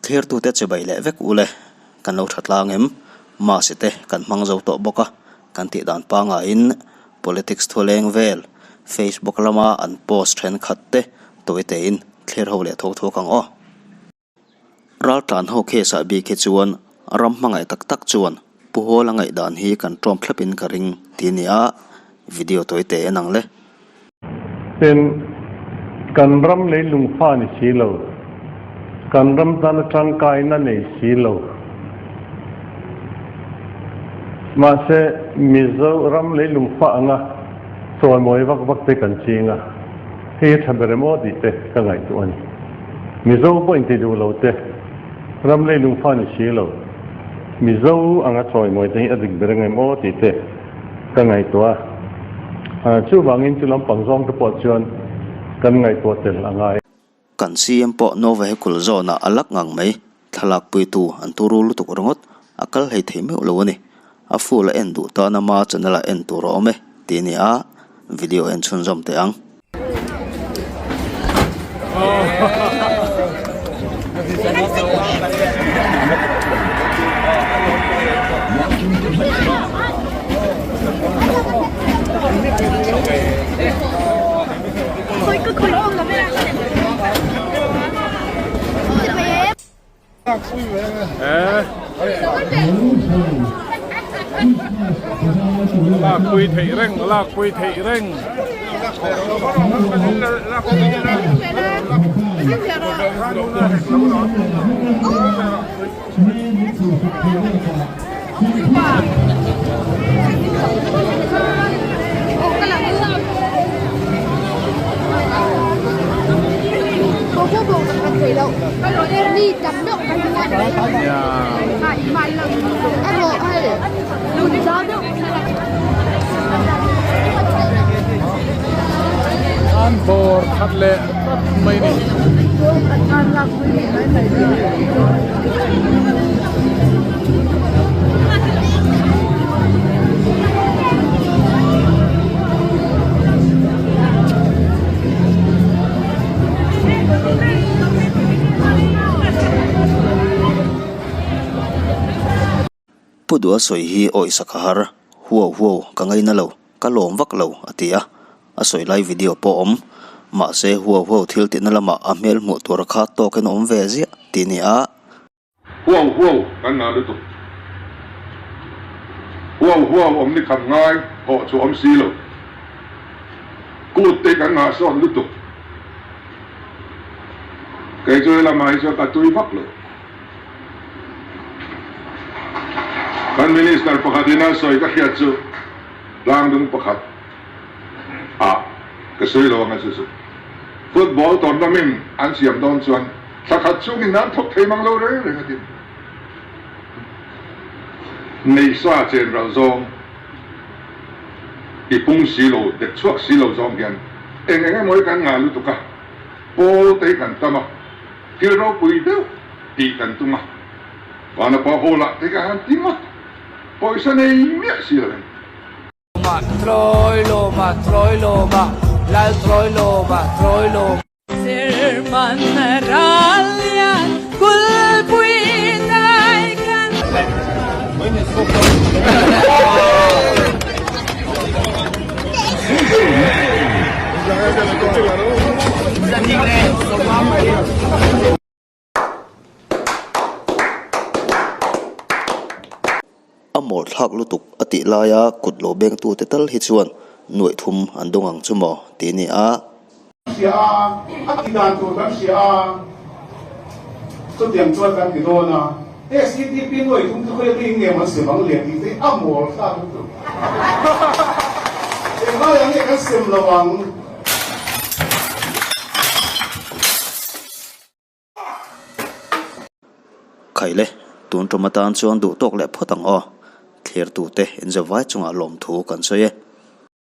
Thlirtute chibai leh vek u le, kan lo tha tlang em? Mass te kan hmang zo tawh bawk a, kan tih dan pangaiin politics thuleng vel Facebook lama an post thenkhat te tawitein thlir ho leh tho thuak ang aw. Raltlan ho case ah bik hi chuan ram hmangaih tak tak chuan Pu Hawla ngaihdan hi kan ṭawm thlap in ka ring ti nia, video tawi te en ang le. Tin, kan ram leilung fa ni si lo, kan ram tana tangkaina nei si lo. Mahse, Mizo ram leilung fa anga chawimawi vak vak te kan ching a. Hei hi tha ber em aw tih te ka ngaihtuah a ni. Mizo pawh inti duh lo te, ram leilung fa ni si lo, Mizo anga chawimawi te hi a dik ber ang em aw tih te ka ngaihtuah a. Chuvangin chu lampang zawng te pawh chuan kan ngaihtuah tel a ngai. Kan CM pawh no vehicle zawnah a lak ngang mai, thlalak puitu an turu lutuk ringawt, a kal hlei thei meuh lo a ni. A full a en duh tan ama channel ah en tur a awm e, tih a ni a, video en chhunzawm teh ang. Lakpui theih reng lakpui theih reng. An bawr khat leh tlat mai ni. Pu Dua sawi hi awih sak a har, huau huau ka ngaina lo, ka lawm vak lo a ti a, a sawi lai video pawh awm. Mahse huau huau thil tihna lamah a hmel hmuh tur kha tawkin a awm ve ziah tih ni a. Huau huau kan ngah lutuk. Huau huau awm ni kham ngai thawh chu awm si lo. Kut te kan ngah sawn lutuk. Kei chu helamah hi chuan ka tui vak lo. Kan Minister pakhat in a sawi ka hriat chu tlangdung pakhat ah ka sawi lo ang a chu chu Football tournament an siam dawn chuan thla khat chungin an thawk thei mang lo reng reng a ti. Neihsa chen ral zawng i pung si lo, dek chhuak si lo zawng hian eng eng emaw hi kan ngah lutuk a, pawl te hi kan tam a. Thil ropui deuh tih kan tum a, Vanapa hall ah te ka han ti ngawt, pawisa nei miah si lo em. Lawma Trawi lawma Trawi lawma Lal Trawi lawma Trawi lawma. Serman ral lian kulpui dai kan. A mawl thlak lutuk a tih laia kut lo bengtute tal hi chuan nuaih thum an dawng ang chu maw tih a ni a. Hria a, a ti dan tur kan hria a, chutiang chuan kan ti dawn a, SEDP nuaih thum chu khawi atangin nge maw an sem ang le tih te hi a mawl thlak lutuk. Englaiah nge kan sem lo ang? Khaile, tun tum atan chuan duh tawk leh phawt ang aw. Thlirtute inzawvai chungah lawmthu kan sawi e.